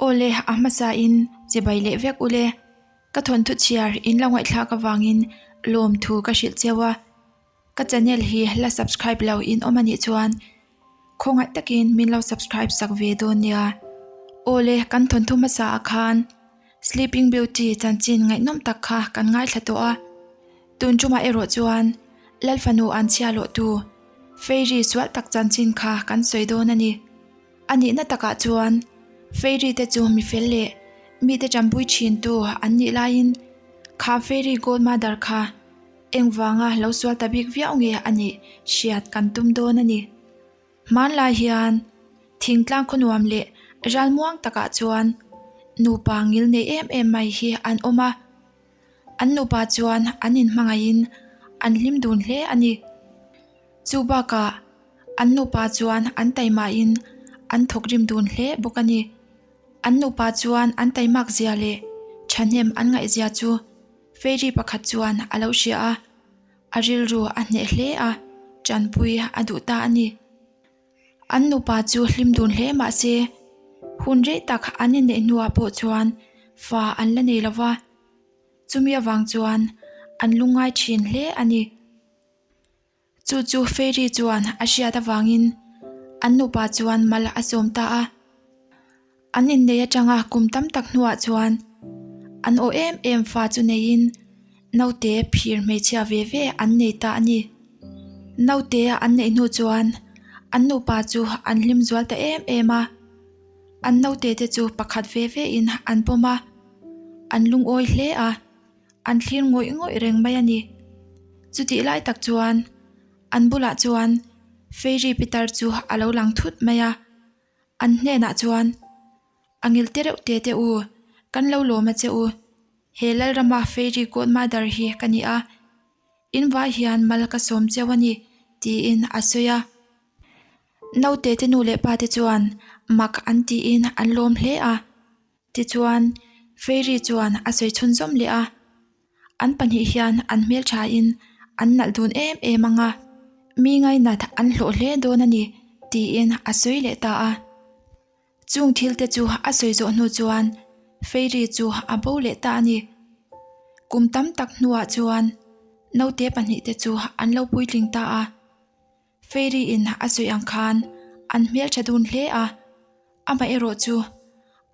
Awle, a hmasa in chibai leh vek ule. Ka thawnthu chhiar in lo ngaihthlak avangin lawmthu ka hrilh cheu a. Ka channel hi la subscribe lo in awm anih chuan khawngaih takin min lo subscribe sak ve dawn nia. Awle, kan thawnthu hmasa ah khan Sleeping Beauty chanchin ngaihnawm tak kha kan ngaithla tawh a. Tun tumah erawh chuan Lalfanu an chhia lawh tu Fairy sual tak chanchin kha kan sawi dawn a ni. A nihna takah chuan Fairy te chu mi fel leh mite tanpui thin tu an nih laiin kha Fairy Godmother kha engvanga lo sual ta bik viau nge a nih hriat kan tum dawn a ni. Hmanlai hian thingtlang khawnuam leh ralmuang takah chuan nupa ngil nei em em mai hi an awm a. An nupa chuan an inhmangaihin an hlim dun hle a ni. Chu bakah an nupa chuan an taimahin an thawk rim dun hle bawk a ni. An nupa chuan an taimak zia leh thahnem an ngaihzia chu Fairy pakhat chuan a lo hria a, a rilru a hneh hle a, tanpui a duh ta a ni. An nupa chu hlim dun hle mah se, hun rei tak an inneih hnuah pawh chuan fa an la nei lo va, chumi avang chuan an lungngai thin hle a ni. Chu chu Fairy chuan a hriat avangin an nupa chuan mal a sawm ta a. An innei atanga kum tam tak hnuah chuan an aw em em fa chu neiin naute phir hmeichhia ve ve an nei ta a ni. Naute an neih hnu chuan an nupa chu an hlim zual ta em em a. An naute te chu pakhat ve ve in an pawm a, an lungawi hle a. An thlir ngawih ngawih reng mai a ni. Chutih lai tak chuan an bulah chuan Fairy Pitar chu a lo lang thut mai a. An hnenah chuan, A ngil te reuh te te u, kan lo lawm a che u. He Lalrama Fairy Godmother hi ka ni a, in vai hian mal ka sawm cheu a ni, tiin a sawi a. Naute te nu leh pa te chuan mak an tiin an lawm hle a. Tichuan, Fairy chuan a sawi chhunzawm leh a, An pahnih hian an hmelthain an nalh dun em em ang a, mi ngainat an hlawh hle dawn a ni, tiin a sawi leh ta a. Chung thil te chu a sawi zawh hnu chuan Fairy chu a bo leh ta a ni. Kum tam tak hnuah chuan naute pahnih te chu an lo puitling ta a. Fairy in a sawi ang khan an hmeltha dun hle a. Amaherawh chu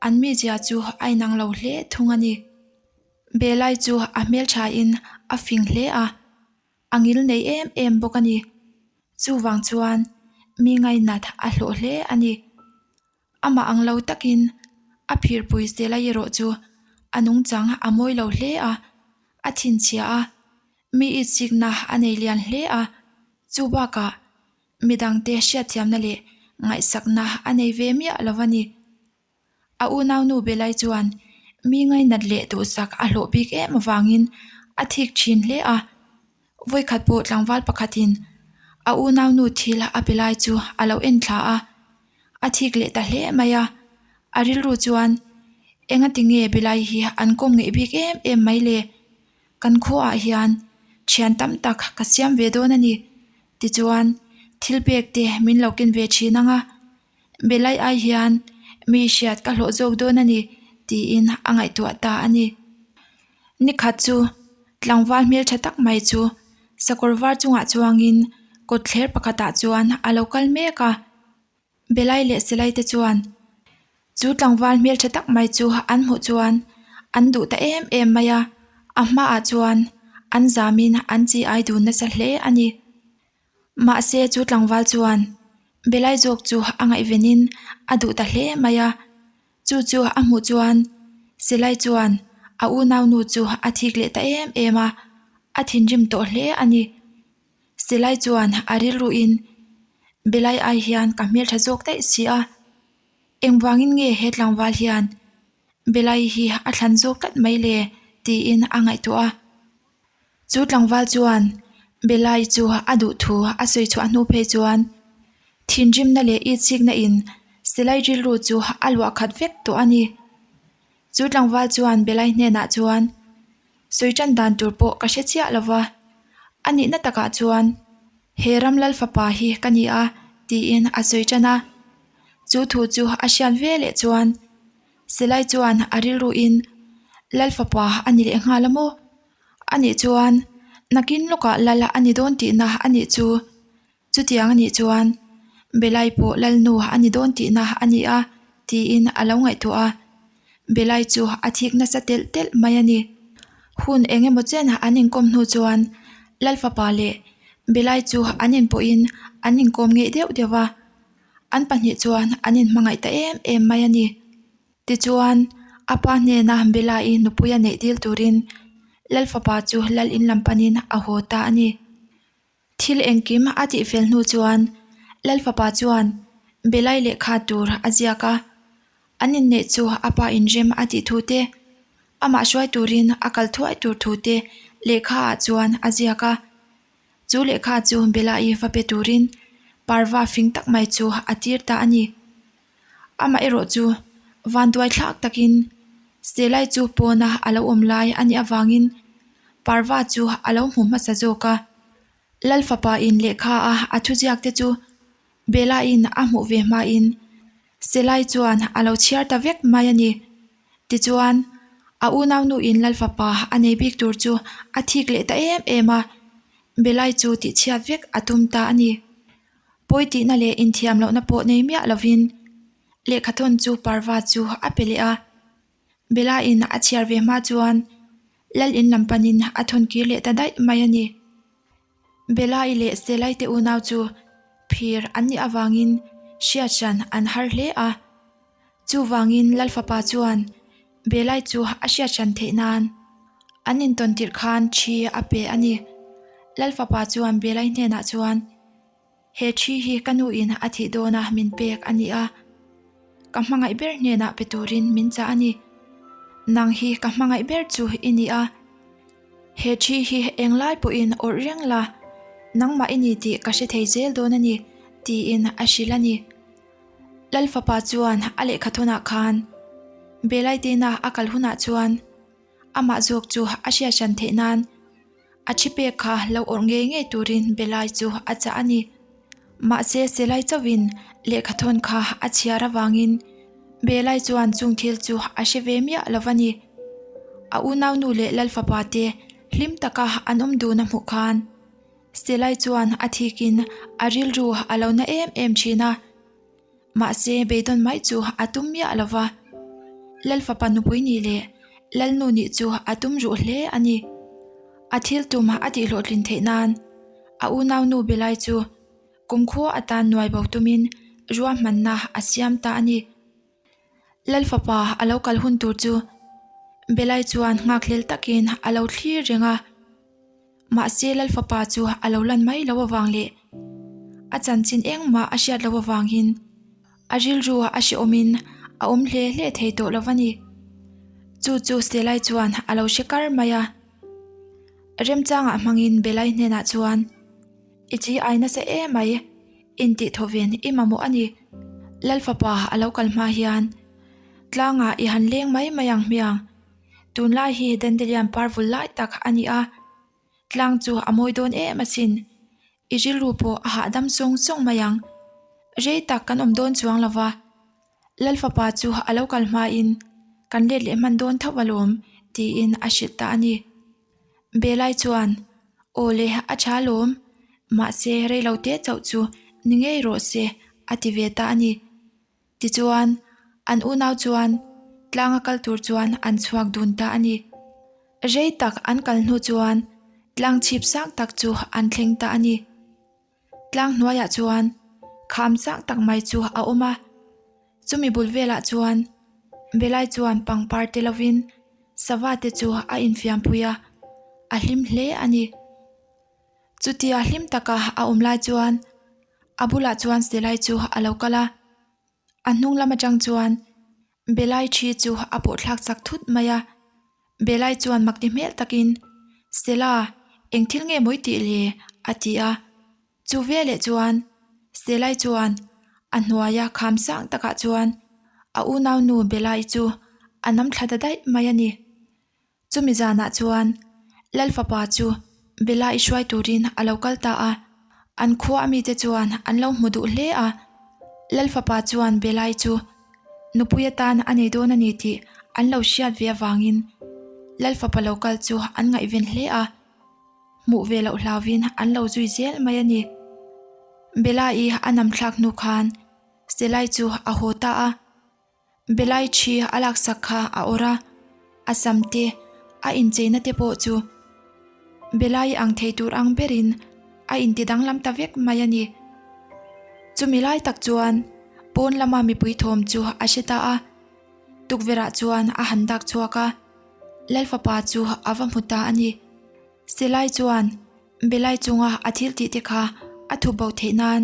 an mizia chu a inang lo hle thung a ni. Belai chu a hmelthain a fing hle a, a ngil nei em em bawk a ni. Chuvang chuan mi ngainat a hlawh hle a ni. Amah ang lo takin a phirpui Stella erawh chu a nungchang a mawi lo hle a, a thinchhia a, mi itsikna a nei lian hle a, chu bakah Midangte hriatthiamna leh ngaihsakna a nei ve miah lo a ni. A unaunu Belai chuan mi ngainat leh duhsak a hlawh bik em avangin a thik thin hle a. Vawikhat pawh tlangval pakhatin a unaunu thil a pe lai chu a lo en thla a, a thik leh ta hle mai a. A rilru chuan, Engati nge Belai hi an kawm ngeih bik em em mai le? Kan khuaah hian thian tam tak ka siam ve dawn a ni. Tichuan, thil pek te min lo ken ve thin ang a, Belai ai hian mi hriat ka hlawh zawk dawn a ni tiin a ngaihtuah ta a ni. Nikhat chu tlangval hmeltha tak mai chu sakawr var chungah chuangin kawtthler pakhatah chuan a lo kal mek a. Belai leh Selai te chuan chu tlangval hmeltha tak mai chu an hmuh chuan an duh ta em em mai a, a hmaah chuan an zamin an chi ai dun nasa hle a ni. Mahse chu tlangval chuan Belai zawk chu a ngaihvenin a duh ta hle mai a, chu chu a hmuh chuan Selai chuan a unaunu chu a thik leh ta em em a, a thinrim tawh hle a ni. Silai chuan a rilruin Belai ai hian ka hmeltha zawk daih si a, engvangin nge he tlangval hian Belai hi a thlan zawk tlat mai le tiin a ngaihtuah a. Chu tlangval chuan Belai chu a duh thu a sawi chhuah hnu phei chuan thinrimna leh itsikna in Silai rilru chu a luah khat vek tawh a ni. Chu tlangval chuan Belai hnenah chuan Sawi tan dan tur pawh ka hre chiah lo va, a nihna takah chuan he ram lal fapa hi ka ni a tiin a sawi tan a. Chu thu chu a hriat ve leh chuan. Silai chuan a rilruin Lal fapa a ni leh nghal a maw? A nih chuan nakin lawkah lal a ni dawn tihna a nih chu. Chutiang a nih chuan Belai pawh Lalnu a ni dawn tihna a ni a tiin a lo ngaihtuah a. Belai chu a thik nasa telh telh mai a ni. Hun eng emaw chen an inkawm hnu chuan Lal fapa leh Belai chu an inpawhin an inkawm ngeih deuh deuh a. An pahnih chuan an inhmangaih ta em em mai a ni. Tichuan, a pa hnena Bela-i nupui a neih dil turin Lal fapa chu Lal in lam panin a haw ta a ni. Thil engkim a tihfel hnu chuan Lal fapa chuan Belai lehkha tur a ziak a, an inneih chu a pa inrem a tih thu te, amah hruai turin a kal thuai tur thu te lehkha ah chuan a ziak a. Chu lehkha chu Bela-i va pe turin parva fing tak mai chu a tir ta a ni. Amah erawh chu vanduai thlak takin Selai chu pawna a lo awm lai a nih avangin Parva chu a lo hmu hmasa zawk a. Lal fapa in lehkha a a thuziak te chu Bela-in a hmuh ve hmain Selai chuan a lo chhiar ta vek mai a ni. Tichuan, a unaunuin Lal fapa a nei bik tur chu a thik leh ta em em a, Belai chu tihchhiat vek a tum ta a ni. Pawi tihna leh inthiam lohna pawh nei miah lovin lehkhathawn chu Parva chu a pe leh a. Bela-in a chhiar ve hma chuan Lal in lam panin a thawn kir leh ta daih mai a ni. Bela-i leh Selai te unau chu phir an nih avangin hriat hran an har hle a. Chuvangin Lal fapa chuan Belai chu a hriat hran theih nan an intawn tirh khan thi a pe a ni. Lal fapa chuan Belai hnenah chuan, He thi hi ka nuin a thih dawna min pek a ni a, ka hmangaih ber hnenah pe turin min chah a ni. Nang hi ka hmangaih ber chu i ni a, he thi hi englai pawhin awrh reng la, nangmah i ni tih ka hre thei zel dawn a ni, tiin a hrilh a ni. Lal fapa chuan a lehkhathawnah khan Belaitina a kal hunah chuan amah zawk chu a hriat hran theih nan a thi pek kha lo awrh ngei ngei turin Belai chu a chah a ni. Mahse Selai chauhin lehkhathawn kha a chhiar avangin Belai chuan chung thil chu a hre ve miah lo va ni. A unaunu leh Lal fapa te hlim taka an awm dun a hmuh khan Selai chuan a thikin a rilru a lo na em em thin a, mahse beidawn mai chu a tum miah lo va. Lal fapa nupui nih leh Lalnu nih chu a tum ruh hle a ni. A thil tum a tihhlawhtlin theih nan a unaunu Belai chu kumkhua atan nuai bo tumin ruahmanna a siam ta a ni. Lal fapa a lo kal hun tur chu Belai chuan nghakhlel takin a lo thlir reng a. Mahse Lal fapa chu a lo lan mai lo avang leh a chanchin engmah a hriat loh avangin a rilru a hrehawmin a awm hle hle thei tawh lo a ni. Chu chu Selai chuan a lo hre kar mai a. Remchangah hmangin Belai hnenah chuan, I chi ai nasa emai, intih thawven i mamawh a ni. Lal fapa a lo kal hma hian tlangah i han leng mai mai ang hmiang. Tunlai hi Dandelion par vul lai tak a ni a, tlang chu a mawi dawn em asin. I rilru pawh a hahdam sawng sawng mai ang. Rei tak kan awm dawn chuang lo va, Lal fapa chu a lo kal hmain kan let leh hman dawn tho alawm tiin a hrilh ta a ni. Belai chuan, Aw le, a tha alawm, mahse rei lo te chauh chu ni ngei rawh se a ti ve ta a ni. Tichuan, an unau chuan tlanga kal tur chuan an chhuak dun ta a ni. Rei tak an kal hnu chuan tlang chhip sang tak chu an thleng ta a ni. Tlang hnuaiah chuan kham sang tak mai chu a awm a, chumi bul velah chuan Belai chuan pangpar te lovin sava te chu a infiampui a, a hlim hle a ni. Chutia hlim taka a awm lai chuan a bulah chuan Selai chu a lo kal a, a hnung lam atang chuan Belai thi chu a pawh thlak chak thut mai a, Belai chuan mak ti hmel takin, Sela, eng thil nge mawi tih le? a ti a. Chu veleh chuan Selai chuan a hnuaia kham sang takah chuan a unaunu Belai chu a nam thla ta daih mai a ni. Chumi zanah chuan Lal fapa chu Bela i hruai turin a lo kal ta a, an khua a mite chuan an lo hmu duh hle a. Lal fapa chuan Belai chu. Nupui atan a nei dawn a ni tih an lo hriat ve avangin Lal fapa lo kal chu an ngaihven hle a, hmuh ve loh hlauvin an lo zui zel mai a ni. Bella-i a nam thlak hnu khan Selai chu a haw ta a. Belai thi a laksak kha a awrh a, a sam te, a incheina te pawh chu Belai ang thei tur ang berin a inti danglam ta vek mai a ni. Chumi lai tak chuan pawn lama mipui thawm chu a hre ta a, tukverhah chuan a han dak chhuak a, Lalfapa chu a va hmu ta a ni. Silai chuan Belai chunga a thil tih te kha a thup bo theih nan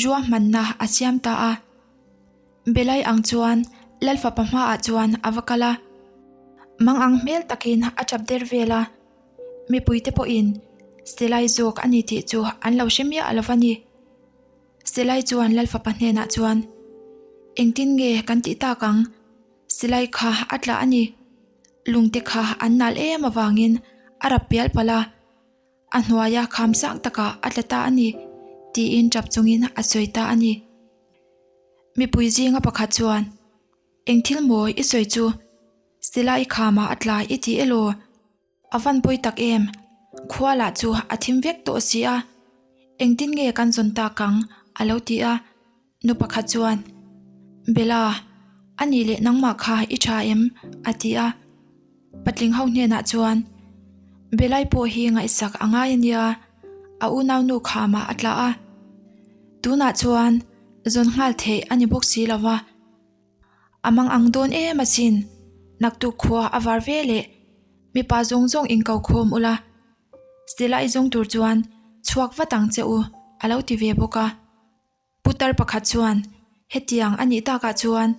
ruahmanna a siam ta a. Belai ang chuan Lalfapa hmaah chuan a va kal a, mang ang hmel takin a tap der vel a, mipuite pawhin Silai zawk a ni tih chu an lo hre miah lo va ni. Silai chuan Lalfapa hnenah chuan, Engtin nge kan tih tak ang? Silai kha a tla a ni. Lungte kha an nal em avangin a rap pial palh a. A hnuaia kham sang takah a tla ta a ni, tiin tap chungin a sawi ta a ni. Mipui zinga pakhat chuan, Eng thil maw i sawi chu? Silai khamah a tla i ti elaw? A van pawi tak em? Khua lah chu a thim vek tawh si a, engtin nge kan zawn tak ang? a lo ti a. Nu pakhat chuan, Bella, a nih leh nangmah kha i tha em? a ti a. Patling ho hnenah chuan, Bellai pawh hi ngaihsak a ngai a nia, a unaunu khamah a tla a. Tunah chuan zawn nghal theih a ni bawk si lo va, a mang ang dawn em asin, naktuk khua a var ve leh mipa zawng zawng inko khawm ula, Stella i zawng tur chuan chhuak vat ang che u, a lo ti ve bawk a. Putar pakhat chuan, Hetiang a nih takah chuan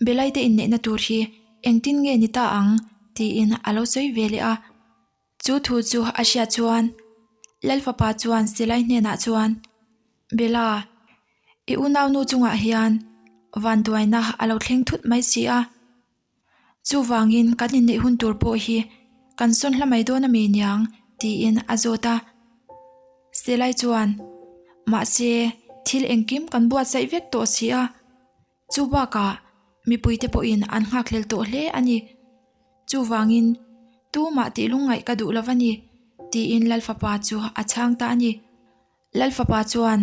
Belaite inneihna tur hi engtin nge ni ta ang? tiin a lo sawi ve leh a. Chu thu chu a hriat chuan Lalfapa chuan Silai hnenah chuan, Bela, i unaunu chungah hian vanduaina a lo thleng thut mai si a. Chuvangin kan inneih hun tur pawh hi kan sawn hla mai dawn a mi niang tiin a zawt a. Selai chuan, Mahse, thil engkim kan buatsaih vek tawh si a. Chu bakah mipuite pawhin an nghakhlel tawh hle a ni. Chuvangin tumah tih lungngaih ka duh lo va ni tiin Lalfapa chu a chhang ta a ni. Lalfapa chuan,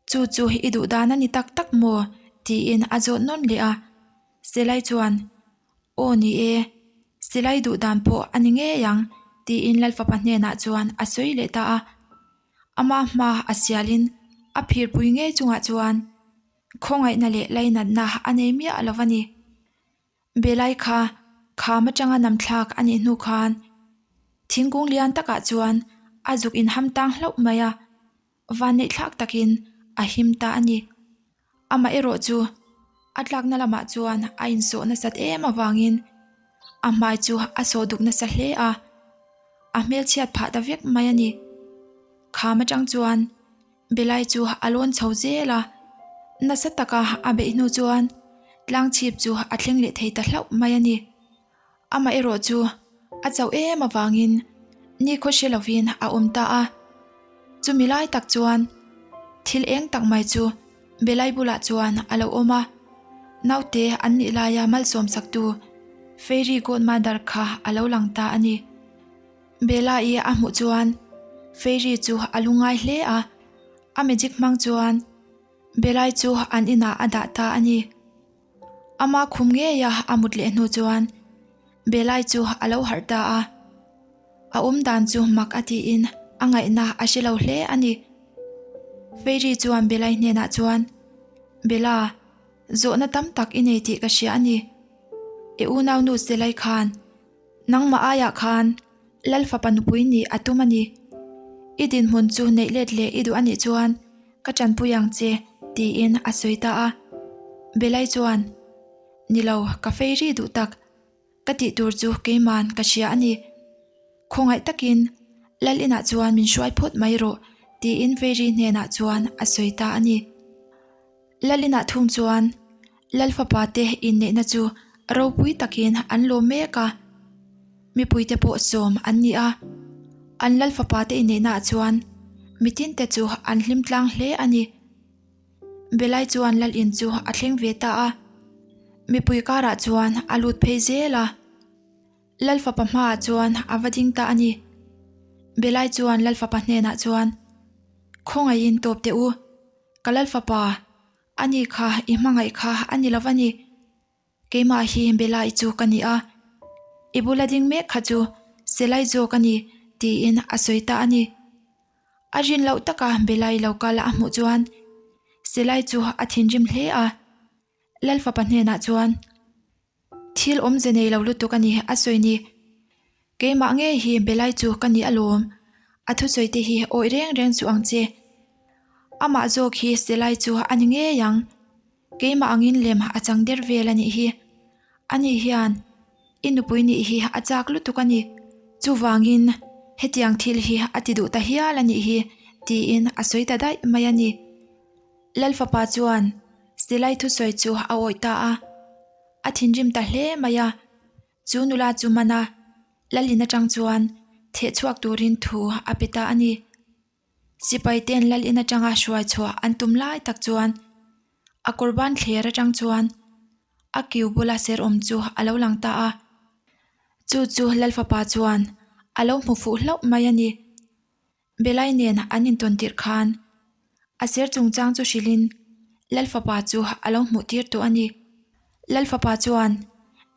Chu chu i duh dan a ni tak tak maw? tiin a zawt nawn leh a. Silai chuan, Aw ni e, silai duh dan pawh a ni ngei ang, tiin Lalfapa hnenah chuan a sawi leh ta a. Ama hma a sialin a phirpui ngei chungah chuan khawngaihna leh lainatna a nei miah lo va ni. Belai kha kham atanga nam thlak a nih hnu khan thingkung lian takah chuan a zuk inham tang hlauh mai a, vanneih thlak takin a him ta a ni. Amah erawh chu a tlakna lamah chuan a insawh nasat em avangin a hmai chu a sawh duk nasa hle a, a hmelchhiat phah ta vek mai a ni. Kham atang chuan Belai chu a lawn chho zel a, nasa taka a beih hnu chuan tlang chhip chu a thleng leh thei ta hlauh mai a ni. Amah erawh chu a chauh em avangin nikhaw hre lovin a awm ta a. Chumi lai tak chuan thil eng tak mai chu Belai bulah chuan a lo awm a, naute an nih laia malsawm saktu Fairy Godmother kha a lo lang ta a ni. Bella-i a hmuh chuan Fairy chu a lungngai hle a, a magic hmang chuan Bella-i chu an inah a dah ta a ni. Ama khum ngeia a mut leh hnu chuan Bella-i chu a lo harh ta a, a awm dan chu mak a tiin a ngaihna a hre lo hle a ni. Fairy chuan Bella-i hnenah chuan, Bella, zawhna tam tak i nei tih ka hria a ni. I unaunu Selai khan Nangmah aiah khan Lal fapa nupui nih a tum a ni. I dinhmun chu neih let leh i duh a nih chuan ka tanpui ang che, tiin a sawi ta a. Belai chuan, Ni lo, ka fei ri duh tak. Ka tih tur chu keiman ka hria a ni. Khawngaih takin Lal inah chuan min hruai phawt mai rawh, tiin Fei ri hnenah chuan a sawi ta a ni. Lalinah thung chuan Lal fapa te inneihna chu ropui takin an lawm mek a, mipuite pawh sawm an ni a. An Lal fapa te inneihnaah chuan mitinte chu an hlim tlang hle a ni. Belai chuan Lal in chu a thleng ve ta a. Mipui karah chuan a lut phei zel a. Lalfapa hmaah chuan a va ding ta a ni. Belai chuan Lalfapa hnenah chuan, Khawngaihin tawp teh u, ka Lalfapa, ani kha i hmangaih kha a ni lo va ni. Keimah hi Belai chu ka ni a, i bula ding mek kha chu Selai zawk a ni, tiin a sawi ta a ni. A rin loh taka Belai lo kal a hmuh chuan Selai chu a thinrim hle a. Lalfapa hnenah chuan, Thil awmze nei lo lutuk a ni a sawi ni. Keimah ngei hi Belai chu ka ni alawm. A thusawi te hi awih reng reng chu ang che. Amah zawk hi Selai chu a ni ngei ang. Keimah angin lem a chang der vel a nih hi. Ani hian i nupui nih hi a chak lutuk a ni. Chuvangin hetiang thil hi a ti duh ta hial a nih hi tiin a sawi ta daih mai a ni. Lalfapa chuan Silai thusawi chu a awih ta a, a thinrim ta hle mai a, chu nula chu man a, Lalin atang chuan theh chhuak turin thu a pe ta a ni. Sipai ten Lalin atanga hruai chhuah an tum lai tak chuan a kawrban thler atang chuan a kiu bula ser awm chu a lo lang ta a, chu chu Lalfapa chuan a lo hmu fuh hlauh mai a ni. Belai nen an intawn tirh khan a ser chungchang chu hrilhin Lalfapa chu a lo hmuh tir tawh a ni. Lalfapa chuan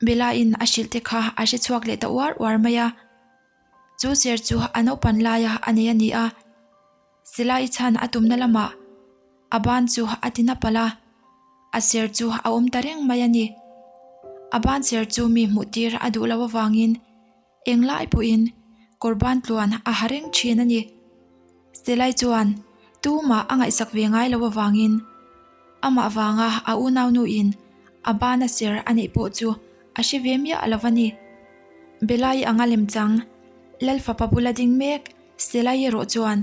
Belaiin a hrilh te kha a hre chhuak leh ta uar uar mai a. Chu ser chu a naupan laia a nei a ni a, silai chhan a tumna lamah a ban chu a ti na palh a, a ser chu a awm ta reng mai a ni. A ban ser chu mi hmuh tir a duh loh avangin Englai pawhin kawrban tluan a ha reng thin a ni. Stelai chuan tumah a ngaihsak ve ngai lo avangin amah vanga a unaunuin a bana ser a neih pawh chu a hre ve miah lo a ni. Belai anga lemchang Lalfapa bula ding mek Stelai erawh chuan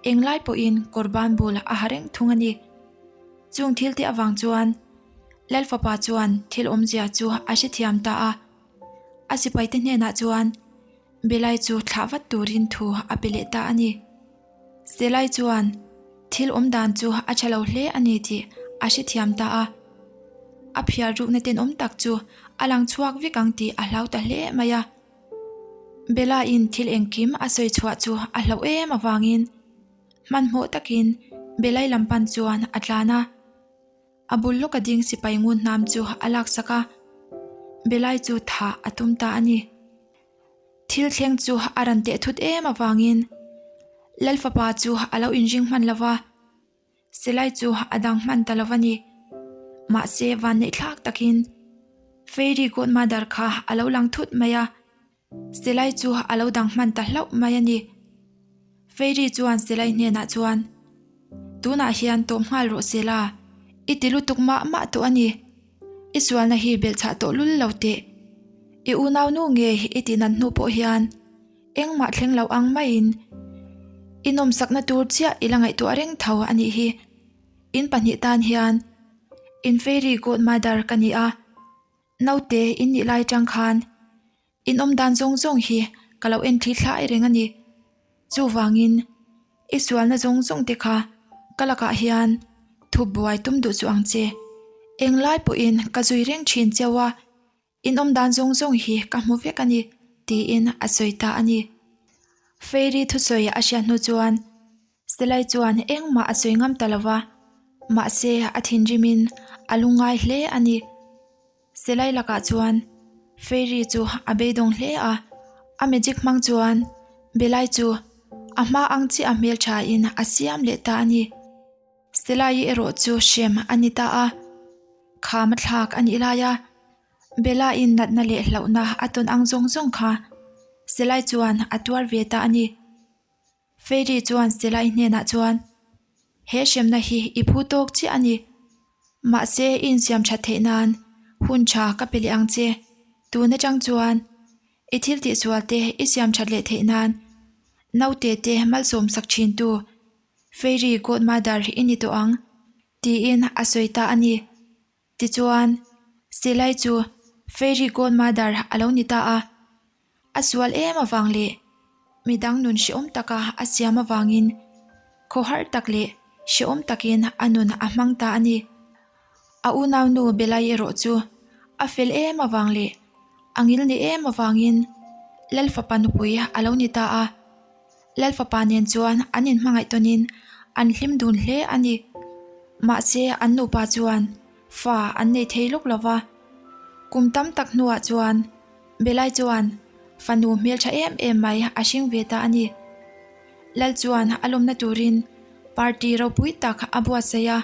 englai pawhin kawrban bul a ha reng thung a ni. Chung thilte avang chuan Lalfapa chuan thil awmzia chu a hrethiam ta a. A sipaite hnenah chuan Belai chu thlah vat turin thu a pe leh ta a ni. Selai chuan thil awm dan chu a tha lo hle a ni tih a hrethiam ta a. A phiar rukna tenawm tak chu a lang chhuak vek ang tih a hlau ta hle mai a. Bela-in thil engkim a sawi chhuah chu a hlauh em avangin hmanhmawh takin Belai lam pan chuan a tlan a. A bul lawka ding sipai ngun hnam chu a laksak a, Belai chu thah a tum ta a ni. Thil thleng chu a ran teh thut em avangin Lalfapa chu a lo inring hman lo va, silai chu a dang hman ta lo va ni. Mahse vanneih thlak takin Fairy Godmother kha a lo lang thut mai a. Silai chu a lo dang hman ta hlauh mai a ni. Fairy chuan Silai hnenah chuan, Tunah hian tawm nghal rawh Sela, i ti lutuk mah mah tawh a ni. I sualna hi belhchhah tawh lul lo teh. I unaunu nge i tih nan hnu pawh hian engmah thleng lo ang maiin i nawmsakna tur chiah i la ngaihtuah reng tho a nih hi. In pahnih tan hian in Fairy Godmother ka ni a. Naute in nih lai atang khan in awm dan zawng zawng hi ka lo en thli thlai reng a ni. Chuvangin i sualna zawng zawng te kha ka lakah hian thup buai tum duh chu ang che. Englai pawhin ka zui reng thin cheu a, in awm dan zawng zawng hi ka hmu vek a ni tiin a sawi ta a ni. Fairy thusawi a hriat hnu chuan Silai chuan engmah a sawi ngam ta lo va, mahse a thinrimin a lungngai hle a ni. Silai lakah chuan Fairy chu a beidawng hle a, a magic hmang chuan Belai chu a hma ang chiah a hmelthain a siam leh ta a ni. Silai erawh chu hrem a ni ta a, kham a thlak a nih lai a, Bella-in natna leh hlauhna a tawn ang zawng zawng kha Silai chuan a tuar ve ta a ni. Fairy chuan Silai hnenah chuan, He hremna hi i phu tawk chiah a ni. Mahse i insiam that theih nan hun tha ka pe leh ang che. Tun atang chuan i thil tihsual te i siam that leh theih nan naute te malsawm sak thin tu Fairy Godmother i ni tawh ang, tiin a sawi ta a ni. Tichuan, Silai chu Fairy Godmother a lo ni ta a. A sual em avang leh midang nun hrehawm taka a siam avangin khawhar tak leh hrehawm takin a nun a hmang ta a ni. A unaunu Belai erawh chu. A fel em avang leh a ngil ni em avangin Lal fapa nupui a lo ni ta a. Lal fapa nen chuan an inhmangaih tawnin an hlim dun hle a ni. Mahse an nupa chuan fa an nei thei lawk lo va. Kum tam tak hnuah chuan Belai chuan fanu hmeltha em em mai a hring ve ta a ni. Lal chuan a lawmna turin party ropui tak a buatsaih a.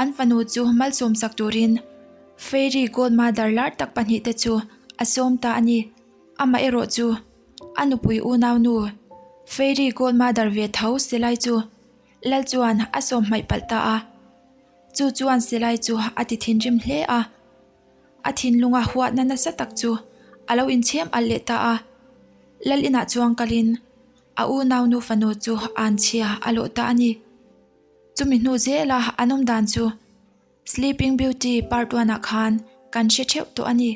An fanu chu malsawm sak turin Fairy Godmother lar tak pahnihte chu a sawm ta a ni. Amah erawh chu a nupui unaunu Fairy Godmother ve tho Selai chu Lal chuan a sawm hmaih palh ta a. Chu chuan Selai chu a ti thinrim hle a. A thinlunga huatna nasa tak chu a lo inchhem alh leh ta a. Lal inah chuan kalin a unaunu fanu chu anchhia a lawh ta a ni. Chumi hnu zela an awm dan chu Sleeping Beauty part one ah khan kan hre theuh tawh a ni.